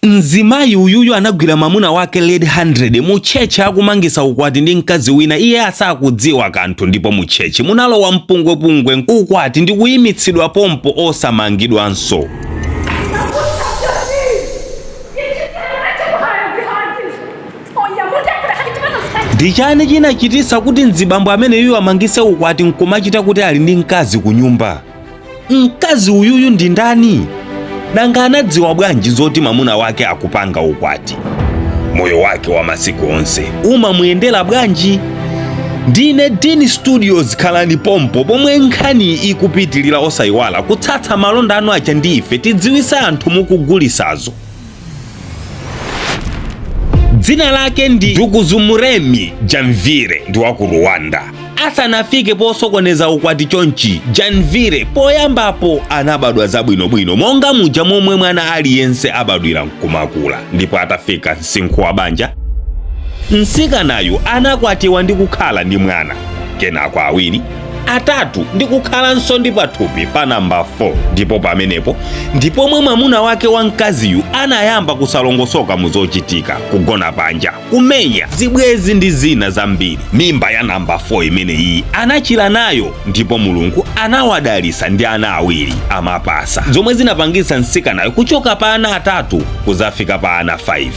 Mzimayi uyuyu anagwira mamuna wake red 100 mu church akumangisa ukwati ndi mkazi wina iye asakudziwa kanthu, ndipo mu church munalowa mpungwepungwe, ukwati ndi kuyimitsidwa pompo osamangidwanso. Ndi chani chinachitisa kuti mzibambo ameneyuyu amangise ukwati nkumachita kuti ali ndi mkazi ku nyumba? Mkazi uyuyu ndi ndani? Nanga anadziwa bwanji zoti mamuna wake akupanga ukwati? Moyo wake wa masiku onse umamuyendera bwanji? Ndine Dean Studios, khalani pompo pomwe nkhani ikupitilira. Osayiwala kutsatsa malonda anu aja ndi ife tidziwise anthu mukugulisazo. Dzina lake ndi Dukuzumuremi Janviere, ndi wa ku Rwanda. Asanafike posokoneza ukwati chonchi, Janviere poyambapo anabadwa zabwinobwino monga muja momwe mwana aliyense abadwira nkumakula, ndipo atafika msinkhu wa banja, mtsikanayu anakwatiwa ndi kukhala ndi mwana, kenako awiri, atatu ndi kukhalanso ndi pathupi pa namba 4. Ndipo pamenepo ndipomwe mwamuna wake wa mkaziyu anayamba kusalongosoka mu zochitika, kugona panja, kumenya zibwezi ndi zina zambiri. Mimba ya namba 4 imeneyi anachira nayo, ndipo Mulungu anawadalisa ndi ana awiri amapasa, zomwe zinapangisa mtsikanayo kuchoka pa ana atatu kuzafika pa ana 5.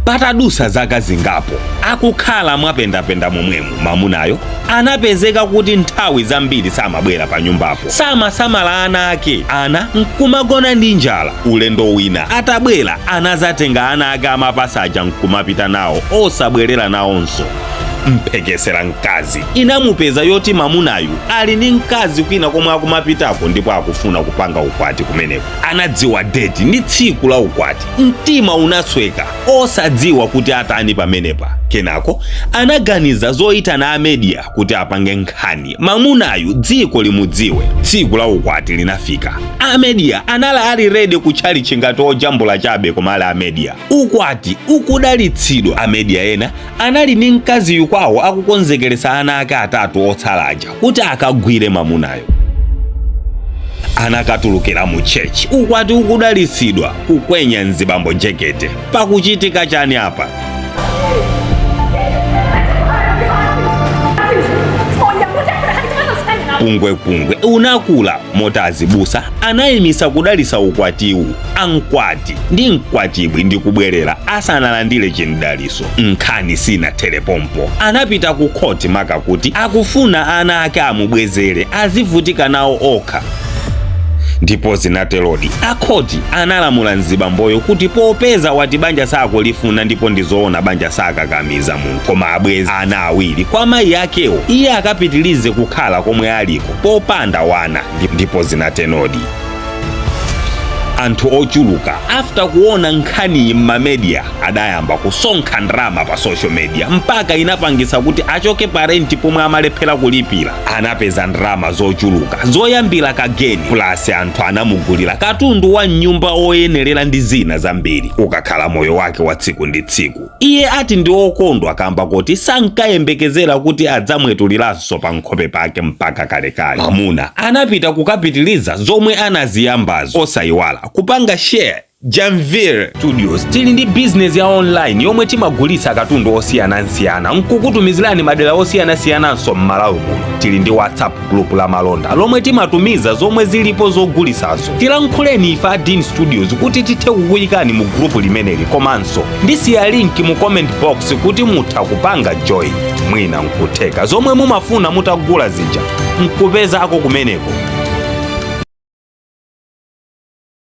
Patadusa zaka zingapo akukhala mwapendapenda momwemo, mamunayo anapezeka kuti nthawi zambiri samabwera pa nyumbapo, samasamala ana ake, ana nkumagona ndi njala. Ulendo wina atabwera anazatenga ana ake amapasa aja nkumapita nawo osabwerera nawonso. Mphekesera mkazi inamupeza yoti mamunayu ali ndi mkazi kwina komwe akumapitako ndipo akufuna kupanga ukwati kumeneko. Anadziwa date ndi tsiku la ukwati, mtima unasweka osadziwa kuti atani pamenepa. Kenako anaganiza zoyitana a media kuti apange nkhani mamunayu dziko limudziwe. Tsiku la ukwati linafika, a media anali ali ready kutchalichi ngati ojambula chabe, koma ali a media. Ukwati ukudalitsidwa, a media ena anali ndi mkaziyu kwawo akukonzekeresa ana ake atatu otsalaja kuti akagwire mamunayo. Anakatulukira mu church ukwati ukudalitsidwa, kukwenya mzibambo jekete, pakuchitika chani apa? Pungwepungwe unakula moti azibusa anayimisa kudalisa ukwatiwu, ankwati ndi mkwatibwi ndi kubwerera asanalandire chimdaliso. Nkhani sinathere pompo, anapita ku khoti maka kuti akufuna ana ake amubwezere azivutika nawo okha. Ndipo zinatelodi, akhoti analamula mzibamboyo kuti popeza wati banja sakulifuna, ndipo ndizoona banja sakakamiza munthu, koma abweze ana awiri kwa mayi akewo, iye akapitilize kukhala komwe aliko popanda wana. Ndipo zinatenodi. Anthu ochuluka after kuona nkhaniyi m'ma media adayamba kusonkha ndalama pa social media, mpaka inapangisa kuti achoke pa rent pomwe amalephera kulipira. Anapeza ndalama zochuluka zoyambira kageni, plus anthu anamugulira katundu wa mnyumba oyenerera ndi zina zambiri. Ukakhala moyo wake wa tsiku ndi tsiku, iye ati ndi okondwa kamba kuti sankayembekezera kuti adzamwetuliranso pa nkhope pake mpaka kalekale. Mwamuna anapita kukapitiliza zomwe anaziyambazo. Osayiwala kupanga share. Janvier Studios tili ndi business ya online yomwe timagulitsa katundu osiyanasiyana nkukutumizirani madera osiyanasiyananso m'Malawi muno. Tili ndi WhatsApp group la malonda lomwe timatumiza zomwe zilipo zogulisazo. Tilankhuleni ife a Dean Studios kuti tithe kukuyikani mu group limeneli, komanso ndisiya link mu comment box kuti mutha kupanga join. Mwina nkutheka zomwe mumafuna mutagula zija nkupezako kumeneko.